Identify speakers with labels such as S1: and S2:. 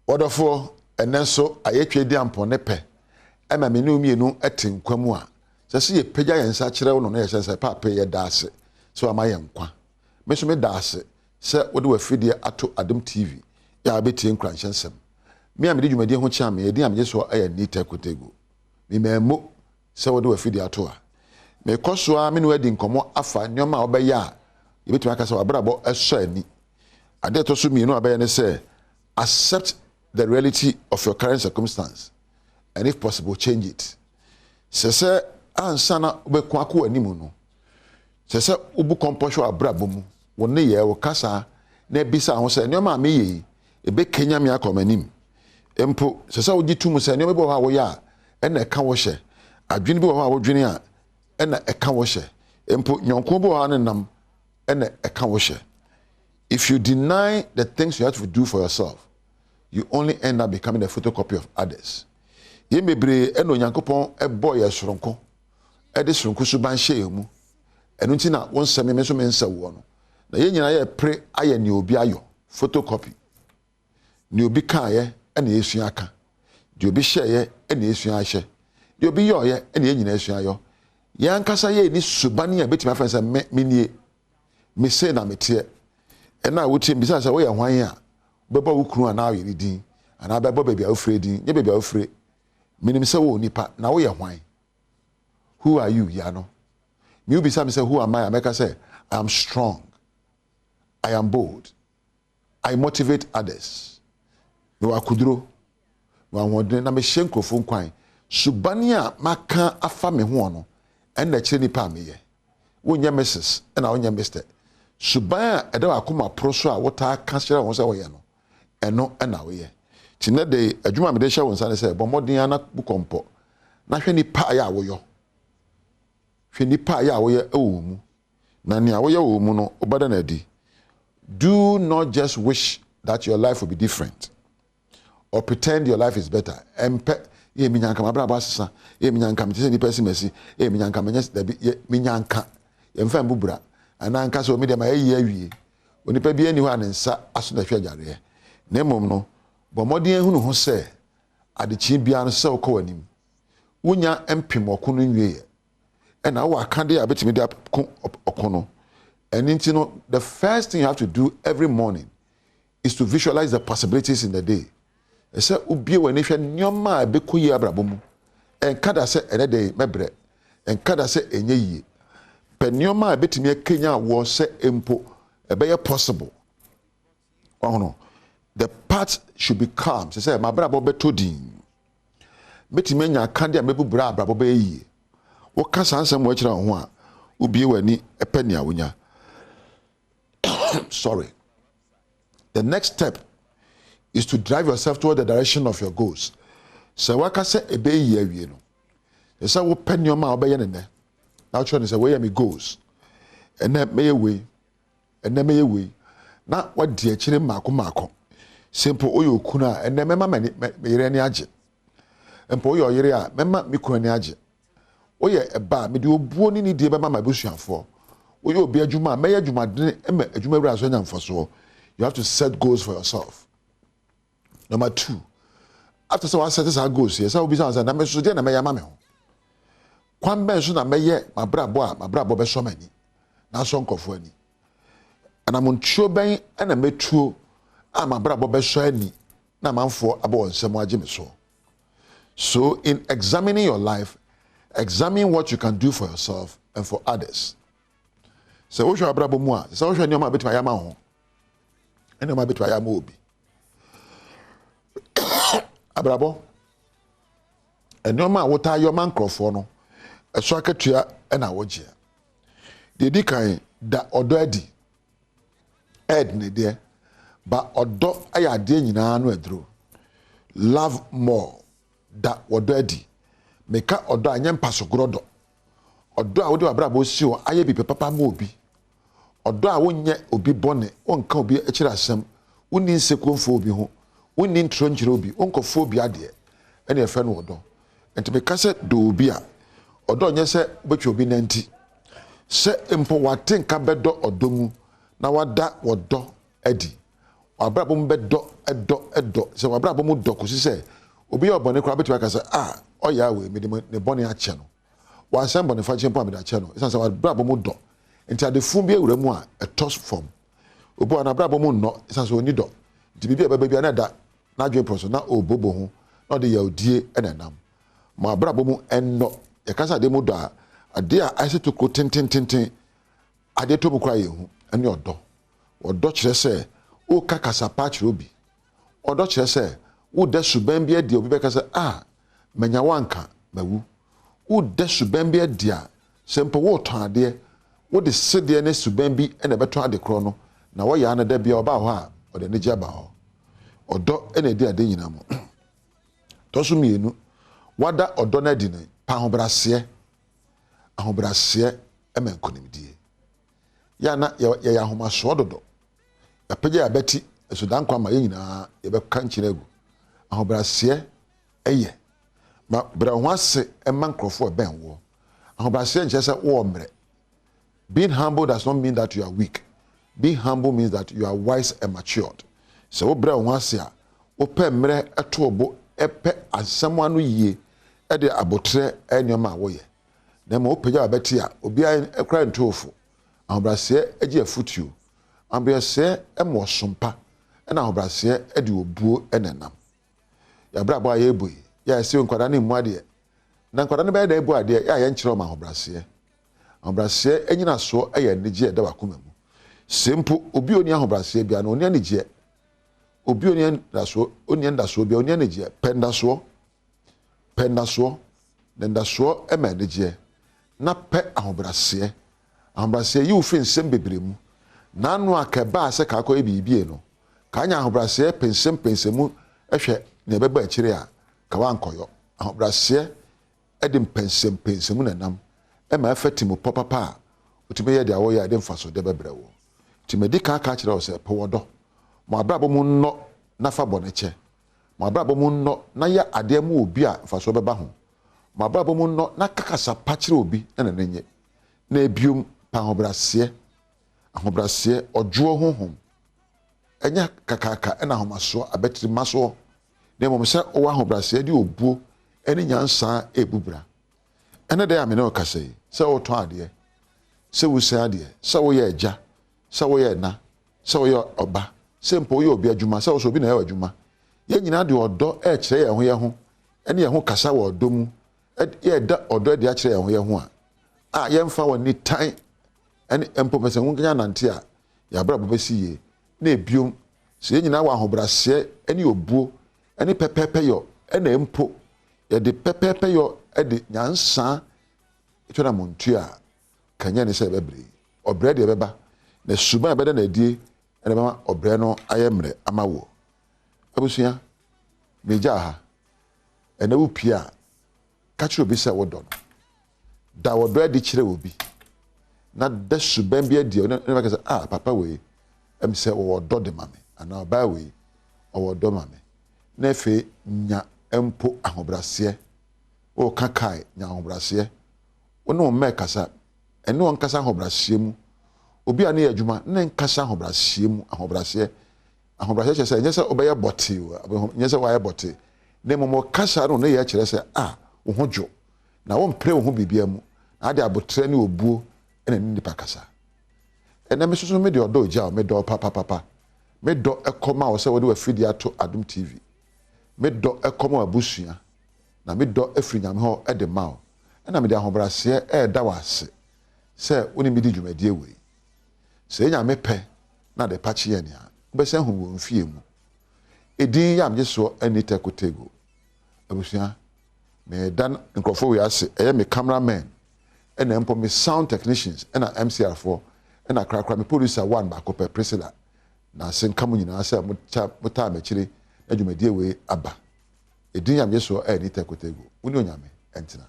S1: Ɔdɔfoɔ, ɛnnɛ nso ayɛ Tweaduampɔn ne pɛ ma me ne wo mmienu te nkwa mu a, sɛ sɛ yɛpagya yɛn nsa kyerɛ wo no na yɛhyɛ sɛ, Paapa yɛda ase sɛ wama yɛn nkwa. Me nso meda ase sɛ wode w'afideɛ ato Adom TV a wobɛtie nkuranhyɛ nsɛm. Me a mede dwumadie ho kyea me, edin a megye soɔ yɛ Anita Kotegu. Memammu sɛ wode w'afidie ato a. Mekɔ so ara me ne wo adi nkɔmmɔ afa nneɛma a wobɛyɛ a yɛbɛtumi aka sɛ w'abrabɔ sɔ ani. Adeɛ a ɛtɔ so mmienu a wobɛyɛ ne sɛ, accept the reality of your current circumstance and if possible change it. Sɛ sɛ ansa na wobɛko akɔ w'anim no, sɛ sɛ wobu kɔmpɔ hwɛ w'abrabɔ mu, wo nneyɛɛ, wo kasa, na bisa ho sɛ nneɛma a meyɛ yi, ɛbɛkanya me akɔ m'anim. Mpo, sɛ sɛ wogye tom sɛ nneɛma bi wɔ hɔ a woyɛ a, ɛna ɛka wo hyɛ. Adwene bi wɔ hɔ a wodwene a, ɛna ɛka wo hyɛ. Mpo, nyɔnko bi wɔ hɔ a ne nam, ɛna ɛka wo hyɛ. If you deny the things you have to do for yourself, you only end up becoming a photocopy of others. Yɛn bebree ɛna Onyankopɔn ɛbɔ yɛ soronko, ɛde soronko suban hyɛ yɛn mu. Ɛno nti na wo nsɛ me, me nso me nsɛ woɔ no. Na yɛn nyinaa yɛpere ayɛ nea obi ayɔ, photocopy. Nea obi kaeɛ ɛna yɛsua aka. Deɛ obi hyɛeɛ ɛna yɛsua ahyɛ. Deɛ obi yɔeɛ ɛna yɛn nyinaa sua ayɔ. Yɛn ankasa yɛn ni suban a ebɛtumi afɛn sɛ me, me nie. Me sei na meteɛ. Ɛna a wotie bisa sɛ woyɛ hwan a, wobɛbɔ wo kunu anaa wo yere din, anaa bɛbɔ baabi a wofire din, nyɛ baabi a wofire. Menim sɛ wowɔ nipa, na woyɛ hwan? Who are you? Ya no. Me wobisa me sɛ who am I? A mɛka sɛ I am strong. I am bold. I motivate others. Mewɔ akoduro. Mewɔ ahoɔden na mehyɛ nkurɔfoɔ nkwan. Suban a maka afa me ho no, ɛna ɛkyerɛ nipa a meyɛ. Wonyɛ Mrs. Ɛna wonyɛ Mr. Suban a ɛda w'akoma poro so a wotaa ka kyerɛ wo ho sɛ woyɛ no, ɛno ɛna woyɛ. Nti nnɛ de, adwuma a mede hyɛ wo nsa ne sɛ, bɔ mmɔden ara na bu kɔmpɔ na hwɛ nipa a yɛ a woyɔ. Hwɛ nipa a yɛ a woyɛ wɔ wo mu. Na nea woyɛ wɔ wo mu no, wobɛda no adi. Do not just wish that your life will be different or pretend your life is better. Ɛmpɛ, yɛ menya nka m'abrabɔ asesa, yɛ menya nka mete sɛ nipa asi m'asi, yɛ menya nka menyɛ dabi, yɛ menya nka. Yɛmfa mbu bra. Anaa nka sɛ omi deɛ ma yɛ yie awie. Onipa bi ani hɔ a ne nsa aso na ɛhwɛ adwareɛ. Na mmom no, bɔ mmɔden ahunu ho sɛ adekyee biara no sɛ wokɔ w'anim. Wonya mpem ɔko no nwieɛ. Ɛna wowɔ akadeɛ a wobɛtumi de ako ɔko no. Ɛno nti no, the first thing you have to do every morning is to visualize the possibilities in the day. Ɛsɛ wobie w'ani hwɛ nneɛma a ɛbɛkɔ yie abrabɔ mu. Ɛnka da sɛ ɛnɛ de mɛbrɛ. Ɛnka da sɛ ɛnyɛ yie. Pɛ nneɛma a ɛbɛtumi akanya woɔ sɛ mpo ɛbɛyɛ possible. Ɔhono, the path should be calm. Sɛ sɛ m'abrabɔ bɛtɔ din. Mɛtumi anya akadeɛ a mɛbu bra abrabɔ bɛyɛ yie. Woka saa nsɛm wɔ akyerɛ wo ho a, wobie w'ani pɛ nea wonya. Sorry. The next step is to drive yourself toward the direction of your goals. Sɛ waka sɛ ɛbɛyɛ yie awie no, ɛsɛ sɛ wopɛ nneɛma a wobɛyɛ ne nnɛ na wokyerɛ no sɛ wei yɛ me goals. Ɛnnɛ mɛyɛ wei, ɛnnɛ mɛyɛ wei, na wadi akyire mmaako mmaako. Sɛ mpo woyɛ okunu a, ɛnnɛ mɛma me yere ani agye. Mpo woyɛ ɔyere a, mɛma me kunu ani agye. Woyɛ ɛba a, mede obuo ne nidie bɛma m'abusuafoɔ. Woyɛ obi adwuma a, mɛyɛ adwumadene ma adwumawura nso anya mfasoɔ. You have to set goals for yourself. Number two, after sɛ wasɛte saa goals yɛ sɛ wobisa sɛ na me nso deɛ na mɛyɛ ama me ho. Kwan bɛn so na mɛyɛ m'abrabɔ a m'abrabɔ bɛsɔ m'ani na asɔ nkurɔfoɔ ani. Anamontuo bɛn na mɛtuo a m'abrabɔ bɛsɔ ani na amanfoɔ abɔ wɔn nsam agye me soɔ. So in examining your life, examine what you can do for yourself and for others. Sɛ wohwɛ abrabɔ mu a, sɛ wohwɛ nneɛma a bɛtumi ayɛ ama wo ho, nneɛma a bɛtumi ayɛ ama obi. Abrabɔ, nneɛma a wotaa yɛ ma nkurɔfoɔ no, ɛso akatua na wogyeɛ. Deɛ ɛdi kan, da ɔdɔ adi. Ɛd ne deɛ, ba ɔdɔ yɛ adeɛ nyinaa no aduro. Love more, da wɔdɔ adi. Meka ɔdɔ a, nyɛ mpasogorɔ dɔ. Ɔdɔ a wode w'abrabɔ si hɔ ayɛ biribi papa ma obi. Ɔdɔ a wonyɛ obi bɔne, wonka obi akyiri asɛm, wonni nsekuo mfa obi ho, wonni ntorɔ nkyerɛ obi, wonkɔfa obi adeɛ, ɛna yɛfrɛ no ɔdɔ. Nti meka sɛ dɔ obi a, ɔdɔ nyɛ sɛ wobɛtwa obi nanti. Sɛ mpo wate nka bɛdɔ ɔdɔ mu na wada wɔdɔ adi. W'abrabɔ mu bɛdɔ, ɛdɔ, dɔ, sɛ w'abrabɔ mu dɔ kɔsi sɛ obi yɛ wo bɔne koraa wobɛtumi aka sɛ, Ah, ɔyɛ a wei, mede ne bɔne akyɛ no. Wansɛ me bɔnefakyɛ mpo a mede akyɛ no. Ɛsiane sɛ w'abrabɔ mu dɔ nti, ade fo bi awura mu a, ɛtɔ fam. Obi wɔ hɔ a, n'abrabɔ mu nnɔ ɛsiane sɛ ɔnni dɔ nti, biribi a ɛbɛba biara na ɛda n'adwene pono so na ɔrebobo ho na ɔde yawdie na ɛnam. Mo abrabɔ mu nnɔ. Yɛka sɛ adeɛ mu dɔ a, adeɛ a ayɛ sɛ tokuro tentententen, adeɛ tɔ mu koraa yɛnhu, ɛne ɔdɔ. Ɔdɔ kyerɛ sɛ woreka kasa pa akyerɛ obi. Ɔdɔ kyerɛ sɛ woreda suban bi adi a obi bɛka sɛ, Ah, manya wo anka mawu. Woreda suban bi adi a sɛ mpo woretɔn adeɛ, wode sedeɛ ne suban bi na ɛbɛtɔn ade korɔ no, na wɔyɛ ara no da biara ɔba hɔ a, ɔde anigyeɛ aba hɔ. Ɔdɔ na ɛdi ade nyinaa mu. Tɔ so mmienu, woada ɔdɔ no adi no, pɛ ahobrɛaseɛ. Ahobrɛaseɛ ma nkonimdie. Yɛ a na yɛyɛ ahomasoɔ dodo. Yɛapagya yɛn abati, nso da nkwa ma yɛn nyinaa yɛbɛka nkyene agu. Ahobrɛaseɛ yɛ. Ma brɛ wo ho ase ma nkurɔfoɔ a ɛbɛn woɔ. Ahobrɛaseɛ nkyerɛ sɛ wowɔ mmerɛ. Being humble does not mean that you are weak. Being humble means that you are wise and matured. Sɛ wobrɛ wo ho ase a, wopɛ mmerɛ to wo bo pɛ asɛm ano yie de aboterɛ yɛ nneɛma a woyɛ. Na mmom wopagya w'abati a, obiara koraa ntu wo fo. Ahobrɛaseɛ gye afotuo. Ahobrɛaseɛ ma ɔsom pa, ɛna ahobrɛaseɛ de obuo na ɛnam. Yɛn abrabɔ a yɛrebɔ yi, yɛ a yɛse nkwadaa no mmu adeɛ. Na nkwadaa no bɛyɛ dɛn abu adeɛ yɛ a yɛnkyerɛ wɔn ahobrɛaseɛ? Ahobrɛaseɛ nnyinasoɔ yɛ anigyeɛ a ɛda w'akoma mu. Sɛ mpo obi a ɔnni ahobrɛaseɛ biara no, ɔnni anigyeɛ. Obi a ɔnni anidasoɔ, ɔnni anidasoɔ biara, ɔnni anigyeɛ. Pɛ ndasoɔ. Pɛ ndasoɔ, na ndasoɔ ma anigyeɛ. Na pɛ ahobrɛaseɛ. Ahobrɛaseɛ yi wo firi nsɛm bebree mu. N'ano a ka ɛbaa sɛ ka akɔyɛ biribi no, ka anya ahobrɛaseɛ pɛnsɛmpɛnsɛmu hwɛ nea ɛbɛba akyire a, ka woankɔyɔ. Ahobrɛaseɛ de mpɛnsɛmpɛnsɛmu na ɛnam, ɛma ɛfa timmupɔ papa a wotumi yɛ deɛ woyɛ a ɛde mfasodeɛ bɛbrɛ wo. Nti madi kan aka akyerɛ wo sɛ, po ɔdɔ. Ma w'abrabɔ mu nnɔ na fa bɔne kyɛ. Ma w'abrabɔ mu nnɔ na yɛ adeɛ ma obi a mfasoɔ bɛba ho. Ma w'abrabɔ mu nnɔ na ka kasa pa kyerɛ obi na n'ani nnye. Na biom, pɛ ahobrɛaseɛ. Ahobrɛaseɛ, ɔdwoɔ honhom. Ɛnyɛ kakraka na ahomasoɔ abatiri mma soɔ, na mmom sɛ wowɔ ahobrɛaseɛ de obuo ne nyansa rebu bra. Ɛnnɛ da yi a me ne wo rekasa yi, sɛ wotɔn adeɛ, sɛ wosua adeɛ, sɛ woyɛ agya, sɛ woyɛ ɛna, sɛ woyɛ ɔba, sɛ mpo woyɛ obi adwuma, sɛ wo nso obi na ɛyɛ w'adwuma, yɛn nyinaa de ɔdɔ rekyerɛ yɛn ho yɛn ho ne yɛn ho kasa wɔ ɔdɔ mu, yɛreda ɔdɔ adi akyerɛ yɛn ho yɛn ho a, a yɛmfa wɔn nitan ne mpo pɛsɛmenkominya nante a, yɛn abrabɔ bɛsi yie. Na ebio, sɛ yɛn nyinaa wɔ ahobrɛaseɛ ne obuo ne pɛpɛɛpɛyɔ na mpo yɛde pɛpɛɛpɛyɔ de nyansa twa namontuo a, ka nyɛ ne sɛ ɛbɛbrɛ yi. Ɔbrɛ deɛ ɛbɛba, na suban a ɛbɛda no adie na ɛbɛma ɔbrɛ no ayɛ mmerɛ ama woɔ. Abusua, megyaa ha. Ɛnnɛ wopie a, ka kyerɛ obi sɛ wodɔ no. Da ɔdɔ adi kyerɛ obi, na da suban bi adi a ɔne bɛka sɛ, ah, papa wei, ɛm sɛ ɔwɔ ɔdɔ de ma me, anaa ɔbaa wei, ɔwɔ ɔdɔ ma me. Na afei nya mpo ahobrɛaseɛ. Woka kae, nya ahobrɛaseɛ. Wo ne wɔn mma ɛkasa, ɛne wɔn nkasa ahobrɛaseɛ mu. Obi a ne yɛ adwuma, ne nkasa ahobrɛaseɛ mu, ahobrɛaseɛ. Ahobrɛaseɛ kyerɛ sɛ ɛnyɛ sɛ wobɛyɛ bɔtee o, nyɛ sɛ woayɛ bɔtee, na mmom ɔkasa no ne yɛ kyerɛ sɛ a wo ho dwo, na wompere wo ho biribiara mu, na ade aboterɛ ne obuo na ne nipa kasa. Ɛnɛ me soso me de ɔdɔ ogya o, me dɔ papapapa. Me dɔ ɛkɔ ma wo sɛ wode w'afidie ato Adom TV. Me dɔ ɛkɔ ma w'abusua, na me dɔ ɛfiri Nyame hɔ de ma wo. Ɛna mede ahobrɛaseɛ ɛreda wo ase sɛ wo ne me di dwumadie wei. Sɛ Nyame pɛ na ade pa kye yɛn a, wobɛsan ahu wɔ mfie mu. Edin yɛ a megye soɔ Anita Kotego. Abusua, meda nkurɔfoɔ wei ase, ɛyɛ me camera men, ɛna mpo me sound technicians, ɛna MCR foɔ, ɛna korakora me producer one baako pɛ, Priscilla. Na ase nka mo nyinaa sɛ motaa m'akyire na dwumadie wei aba. Edin yɛ a megye soɔ Anita Kotego. Wo ne Onyame ntena.